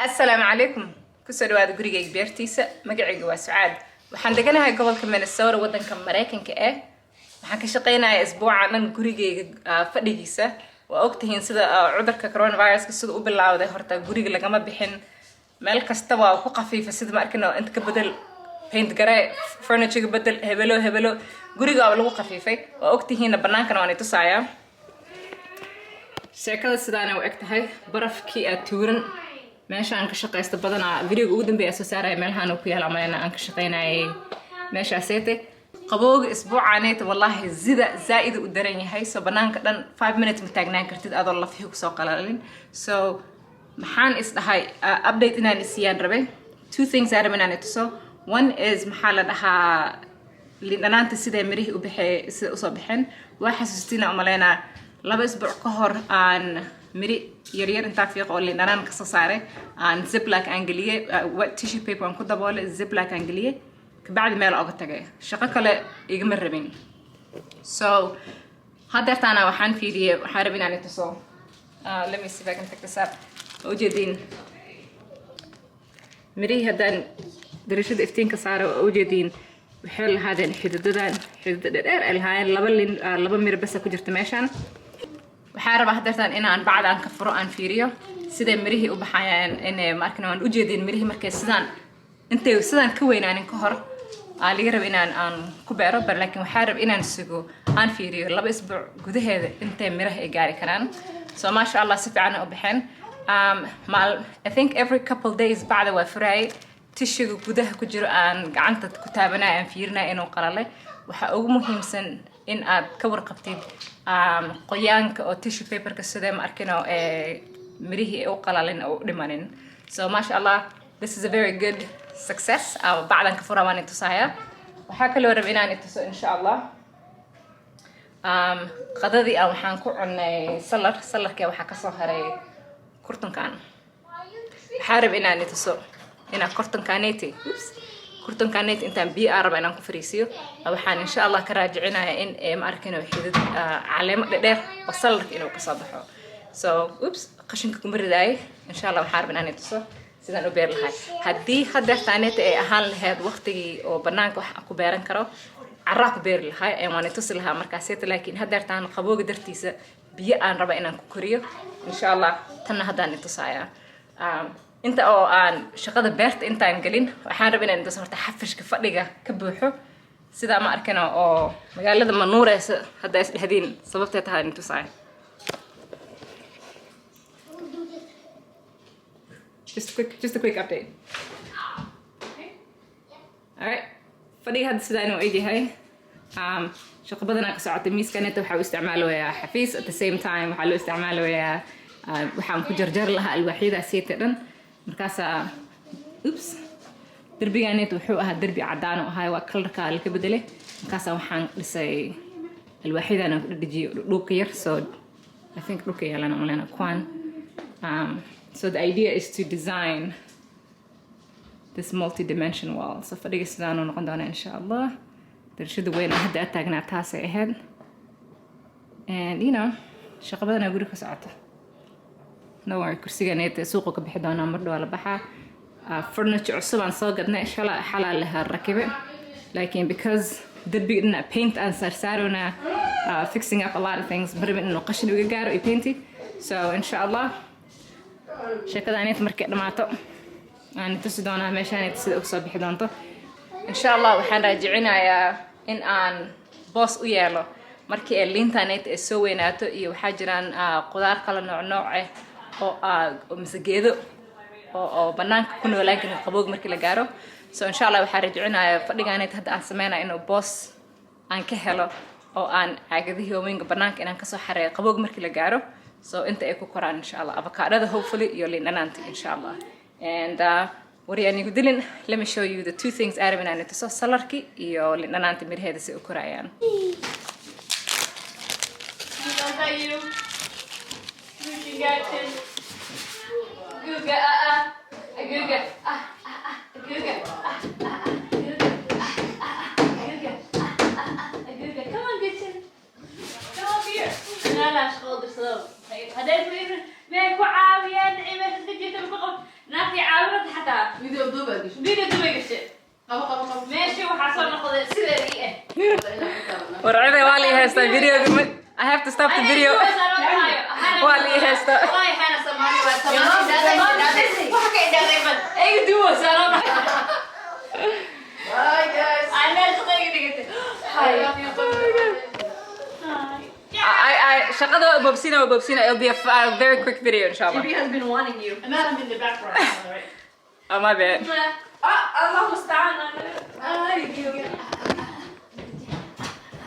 Asalaamu calaykum, kusoo dhawaada gurigayga beertiisa. Magacayga waa Sucaad. Waxaan deganahay gobolka Minnesota, wadanka Maraykanka. Waxaan ka shaqeynayaa isbuuca dhan gurigayga fadhigiisa. Waa ogtihiin sida cudurka coronaviruska sida u bilowday. Horta guriga lagama bixin, meel kasta waa ku khafiifa. Sida ma arkino, inta ka bedel, paint garee, furniture bedel, hebelo hebelo, guriga waa lagu khafiifay. Waa ogtihiinna, banaankana waan i tusayaa. Sheekada sidaana u eg tahay. Barafkii aad tuuran meesha aan ka shaqaysto badanaa, videoga ugu dambeeya soo saaraya meelahaan uu ku yaala malena aan ka shaqaynayay meeshaaseete. Qabowga isbuucaneeta wallaahi zida zaa'id u daran yahay. So banaanka dhan 5 minutes ma taagnaan kartid adoo lafihii kusoo qalalin. So maxaan is dhahay, update inaan isiiyaan rabay. Two things aan rabay inaan ituso. One is, maxaa la dhahaa, liindhanaanta siday mirihii u baxee, sida usoo baxeen. Waa xasuustina umaleynaa, 2 isbuuc ka hor aan miri yaryar intaa fiiqo oo liindhanaan kasoo saaray, aan Ziploc aan geliyey, wet tissue paper aan ku daboolay, Ziploc aan geliyey, kabacdi meel oga tagay, shaqo kale igama rabin. So haddeertaana waxaan fiiriyey, waxaan rabay inaan ituso. Let me see if I can pick this up. Ma ujeediin mirihii? Haddaan darashada iftiinka saara, waa ujeediin, waxay lahaadeen xididadan, xidida dheer ay lahaayeen. Laba lin, laba miro basa ku jirta meeshan. Waxaan rabaa haddeertaan inaan bacda aan ka furo, aan fiiriyo siday mirihii u baxayaan. In maarkin waan ujeedin mirihii markay sidaan, intay sidaan ka weynaanin ka hor aa laga raba inaan aan ku beero bar, laakiin waxaa raba inaan sugo, aan fiiriyo 2 isbuuc gudaheeda intay miraha ay gaari karaan. So maasha Allah, si fiican u baxeen. Maal I think every couple days bacda waa furaayay, tissuega gudaha ku jiro aan gacanta ku taabanaya, aan fiirinaya inuu qalalay. Waxaa ugu muhiimsan in aad ka warqabtid qoyaanka oo tissue paperka, sidee ma arkino mirihii ay u qalalin oo u dhimanin. So maasha Allah, this is a very good success. Bacdan ka fura, waan itusaya. Waxaa kaloo rab inaan ituso, insha Allah, qadadii aan waxaan ku cunay salad. Saladkee waxaa kasoo haray kurtunkan. Waxaa rab inaan ituso inaan kurtunkaneti, oops, kurtunkaneti intaan biyo aan raba inaan ku fariisiyo. Waxaan insha Allah ka raajicinaya in ma arkino xidid, caleemo dhedheer oo saladka inuu kasoo baxo. So oops, qashinka kuma ridaayay. Insha Allah waxaan raba inaan ituso sidaan u beeri lahay. Haddii hadeertaaneta ay ahaan lahayd waqtigii oo banaanka wax aan ku beeran karo, carraa ku beeri lahay ee waan itusi lahaa markaaseta, laakiin hadeertaan qabooga dartiisa biyo aan raba inaan ku koriyo. Insha Allah tanna haddaan itusayaa. Inta oo aan shaqada beerta intaan gelin, waxaan raba inaan ituso horta xafishka fadhiga ka buuxo. Sidaa ma arkino oo magaalada ma nuureysa haddaa is dhehdiin, sababtee tahay in itusaaya. Just a quick update. Alright, fadhiga hadda sidaa inuu egyahay. Shaqo badanaa ka socota. Miiskaneta waxaa u isticmaalayaa xafiis, at the same time waxaa loo isticmaalayaa waxaan ku jarjari lahaa alwaaxyadaasiita dhan. Markaasaa oops, derbiganet wuxuu ahaa derbi cadaan oo ahaa, waa colorka laka bedelay. Markaasaa waxaan dhisay alwaaxyadan aan ku dhedhejiyay dhulka yar. So I think dhulka yaalana malena kuwan. So the idea is to design this multi-dimension wall. So fadhiga sidaan uu noqon doonaa, insha Allah. Darashada weyn oo hadda aad taagnaa taasay ahayd. And shaqo badanaa guri ka socota. No worry, kursiganeeta suuqa ka bixi doonaa mar dhawaa la baxaa. Furniture cusub aan soo gadnay shala, xalaa lahaa rakibe, laakiin because derbiga dhinac paint aan saarsaarona, fixing up a lot of things, marabin inuu qashin uga gaaro iyo painti. So insha Allah sheekadaaneet markay dhammaato aan tusi doonaa meeshaan sida uga soo bixi doonto, insha Allah. Waxaan raajicinayaa in aan boos u yeelo markii ay liintaaneet ay soo weynaato, iyo waxaa jiraan qudaar kala nooc nooc ah oo mise geedo oo banaanka ku noolaan karin qabowg markii la gaaro. So insha Allah waxaan rajicinayaa fadhigaaneet hadda aan sameynaya inuu boos aan ka helo oo aan caagadihii waaweynka banaanka inaan kasoo xareeyo qabowg markii la gaaro, so inta ay ku koraan, insha Allah, avocadada hopefully iyo liin dhanaanta, insha Allah. And waryaan igu dilin, let me show you the two things aan rabin inaan tuso: saladki iyo liin dhanaanta miraheeda si u korayaan. Is that you? Looking at him. Guga, ah, ah. Guga, ah, ah, ah. Guga, ah, ah, ah. Guga, ah, ah, ah. Guga, ah, ah, ah. Guga. Come on, Gitchen. Come up here. لا لا، shaqo dirsado. Hadday ku meel ku caawiyaan, meesha iska jirta ku qab naagtii. Video dubay gashay. Qabo, qabo, qabo. Meeshii waxaa soo noqday sideedii eh. Warcida waa la ii haystaa video. I have to stop the video. Waa la ii haystaa. Wallahi Hana Soomaali waa Soomaali. Wax ka indhaaday bal. Iga duwaysaa noo dhahay. Bye, guys. Ay, meel shaqo iga dhigatay. I love you. I shaqada waa boobsina, waa boobsina. It'll be a very quick video, inshallah. GB has been wanting you. And I'm in the background, right? Oh, my bad. Ah, Allah musta'an. Ay, Guga.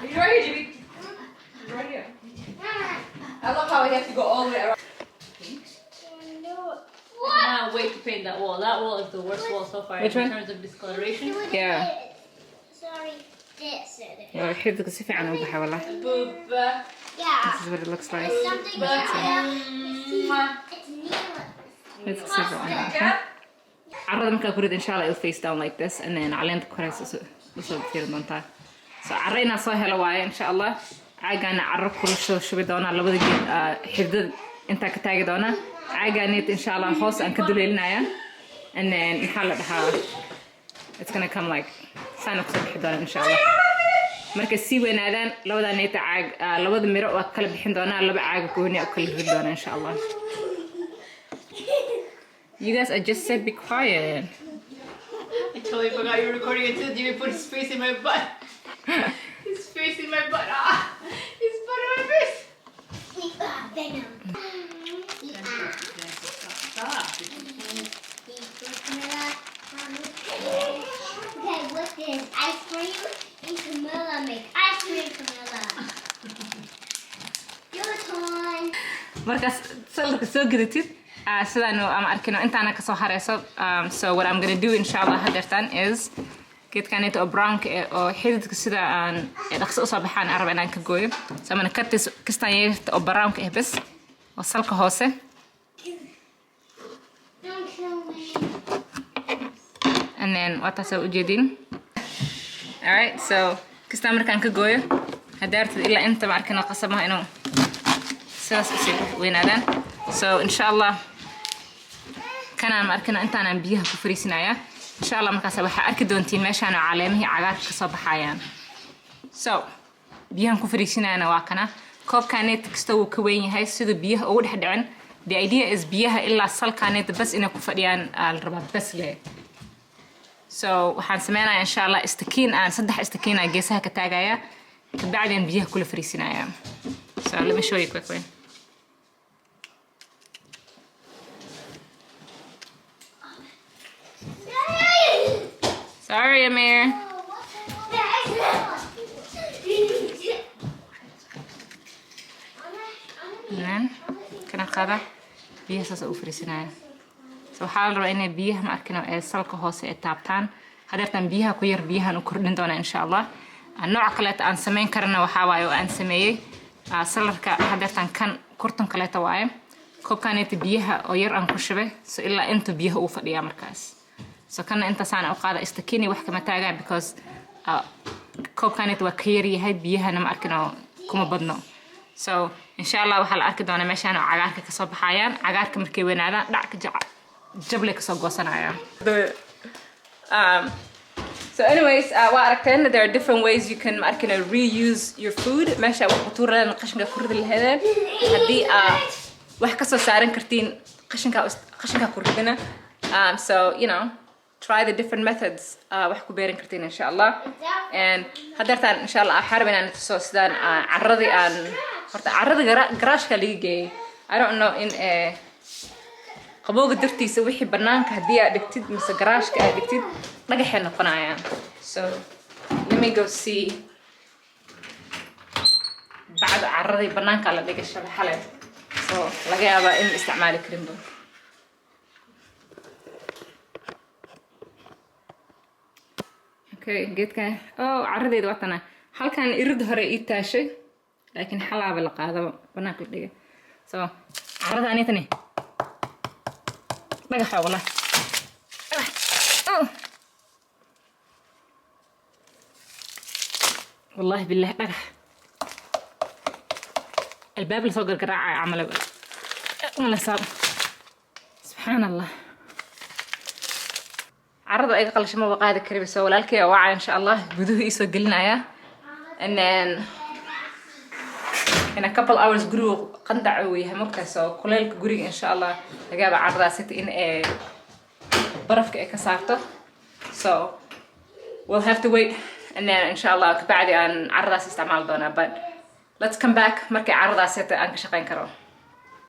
He's right here, GB. He's right here. I love how we have to go all the way around. I cannot wait to paint that wall. That wall is the worst wall so far Which in one? Terms of discoloration. Yeah. Sorry, this. Waa xididka si fiican u baxay wallah. Booba. Yeah. This is what it looks like. It's something it's new. Xididka si fiican u baxay. Carrada markaa ku rid, insha Allah, it'll face down like this and then caleenta koraysa usoo fiiri doontaa. So carro inaan soo helo waaye, insha Allah. Caagaana carro kula soo shubi doonaa labada geed, xididada intaa ka taagi doonaa. Caagaaneet, insha Allah, hoos aan ka duleelinaya. And then maxaa la dhahaa? It's gonna come like saana kusoo bixi doona, insha Allah. Markay sii weynaadaan labadaa neeta caag, labada miro waa kala bixin doonaa, laba caag gooni u kala ridi doonaa, insha Allah. You guys, I just said be quiet. I totally forgot you were recording until Jimmy put his face in my butt. His face in my butt. Ah, his butt in my face. Venom. Stop. Okay, what's this? Ice cream and Camilla make ice cream, Camilla. Your turn. Markaas saladka soo gadatid, sidaan ama arkino intaana kasoo hareyso. So what I'm gonna do, insha Allah, hadeertan is geedkaneeta oo brownka eh oo xididka sida aan dhaqso usoo baxaan aan raba inaan ka gooyo. So I'm gonna cut this kastaan yarta oo brownka ah bes oo salka hoose. Don't kill me. And then waa taas ujeedin. Alright, so kastaan markaan ka gooyo, hadaartid ilaa inta ma arkino qasamaha inuu sidaas usii weynaadaan. So insha Allah kanaan ma arkino intaanaan biyaha ku fariisinaya, insha Allah. Markaas waxaa arki doontiin meeshaan oo caleemihii cagaarka kasoo baxayaan. So biyahan ku fariisinayana waa kana. Koobkaneet kasta wuu ka weyn yahay siduu biyaha ugu dhex dhicin. The idea is biyaha ilaa salkaaneet bas inay ku fadhiyaan aa la rabaa bas le. So waxaan sameynayaa, insha Allah, istakiin aan saddex istakiin aan geesaha ka taagaya, kabacdi aan biyaha kula fariisinaya. So let me show you quickly. Sorry, Amir. And then kana qaada, biyaha saas u fariisinaya. So waxaa la rabaa inay biyaha ma arkino ee salka hoose ee taabtaan. Hadeertan biyaha ku yar, biyahan u kordhin doonaa, insha Allah. Nooca kaleeta aan sameyn karana waxaa waaye oo aan sameeyey salarka hadeertan kan kurtan kaleeta waaye. Koobkaneeta biyaha oo yar aan ku shubay, so ilaa intuu biyaha uu fadhiyaa markaas. So kana intaasaan u qaada, istakini wax kama taagaa because koobkaneeta waa ka yaryahay, biyahana ma arkino kuma badno. So insha Allah waxaa la arki doonaa meeshaan oo cagaarka kasoo baxayaan. Cagaarka markay weynaadaan dhac ka jablay kasoo goosanayaan. So anyways, waa aragteen there are different ways you can ma arkina reuse your food. Meesha wax ku tuureen, qashinka ku ridi lahaydeen, haddii aa wax kasoo saaran kartiin qashinka, qashinka ku ridina. So try the different methods wax ku beeran kartiin, insha Allah. And hadeertaan, insha Allah, waxaan rabaa inaan tuso sidaan carradii aan horta carrada garaashka laga geeyay. I don't know in qabowga dartiisa wixii banaanka haddii aad dhigtid mise garaashka aad dhigtid dhagaxay noqonayaan. So let me go see. Bacda carradii banaanka la dhigay shalay xalay, so laga yaabaa in la isticmaali karinba. Okay, geedkan oh carradeeda waa tana halkan irid hore ii taashay, laakiin xalaaba la qaadaba banaanka la dhigay. So carrada anitani dhagaxa wallah, dhagax. Oh. Wallahi billahi dhagax albaab lasoo gargaraacaya camal wala saab. Subxaan Allah. Carrada iga qalasho, maba qaadi kariba. So walaalkay waa waca, insha Allah guduhu iisoo gelinaya, and then in a couple hours gurigu qandac uu yahay markaa, so kuleylka guriga insha Allah laga yaaba carradaas in ay barafka ay ka saarto. So we'll have to wait, and then insha Allah kabacdi aan carradaas isticmaali doonaa, but let's come back markay carradaas aan ka shaqeyn karo.